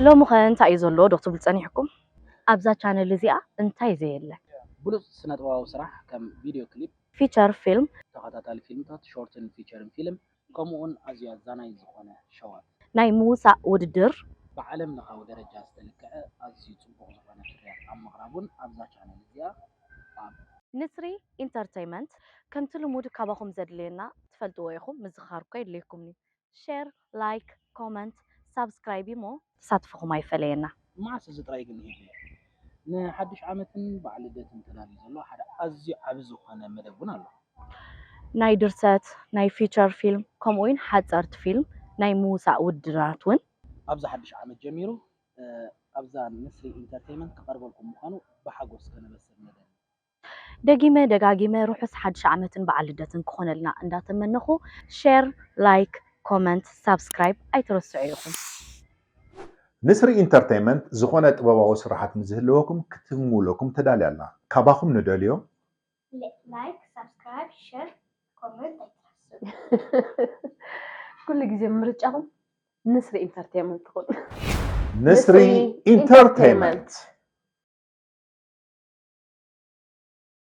ሎሚ ኸ እንታይ እዩ ዘሎ ዶ ክትብሉ ጸኒሕኩም? ኣብዛ ቻነል እዚኣ እንታይ ዘየለ? ብሉፅ ስነጥበባዊ ስራሕ ከም ቪድዮ ክሊፕ፣ ፊቸር ፊልም፣ ተኸታታሊ ፊልምታት፣ ሾርትን ፊቸርን ፊልም፣ ከምኡ እውን ኣዝዩ ኣዛናይ ዝኾነ ሸዋት ናይ ምውሳእ ውድድር፣ ብዓለም ለኻዊ ደረጃ ዝተልክዐ ኣዝዩ ፅቡቕ ዝኾነ ፍርያት ኣብ ምቕራብ እውን ኣብዛ ቻነል እዚኣ ኣብ ንስሪ ኢንተርተይመንት። ከምቲ ልሙድ ካባኹም ዘድልየና ትፈልጥዎ ኢኹም፣ ምዝኻር እኮ የድልየኩምኒ። ሼር፣ ላይክ፣ ኮመንት፣ ሳብስክራይብ እሞ ተሳትፎኹም ኣይፈለየና። መዓስ እዚ ጥራይ ግን ይህሉ ንሓድሽ ዓመትን በዓል ልደትን ተዳልዩ ዘሎ ሓደ ኣዝዩ ዓቢ ዝኾነ መደብ እውን ኣሎ። ናይ ድርሰት፣ ናይ ፊቸር ፊልም፣ ከምኡ እውን ሓፀርቲ ፊልም ናይ ምውሳእ ውድድራት እውን ኣብዚ ሓድሽ ዓመት ጀሚሩ ኣብዛ ንስሪ ኢንተርቴይመንት ክቐርበልኩም ምዃኑ ብሓጎስ ከነበስር ንደሊ። ደጊመ ደጋጊመ ርሑስ ሓድሽ ዓመትን በዓል ልደትን ክኾነልና እንዳተመነኹ፣ ሼር፣ ላይክ፣ ኮመንት፣ ሳብስክራይብ ኣይትረስዑ ኢኹም። ንስሪ ኢንተርቴይመንት ዝኾነ ጥበባዊ ስራሓት ንዝህልወኩም ክትምውለኩም ተዳልያ ኣላ። ካባኹም ንደልዮ። ላይክ፣ ሳብስክራይብ፣ ሸር፣ ኮመንት ኣይትረስዑ። ኩሉ ግዜ ምርጫኹም ንስሪ ኢንተርቴይመንት ትኹን። ንስሪ ኢንተርቴይመንት።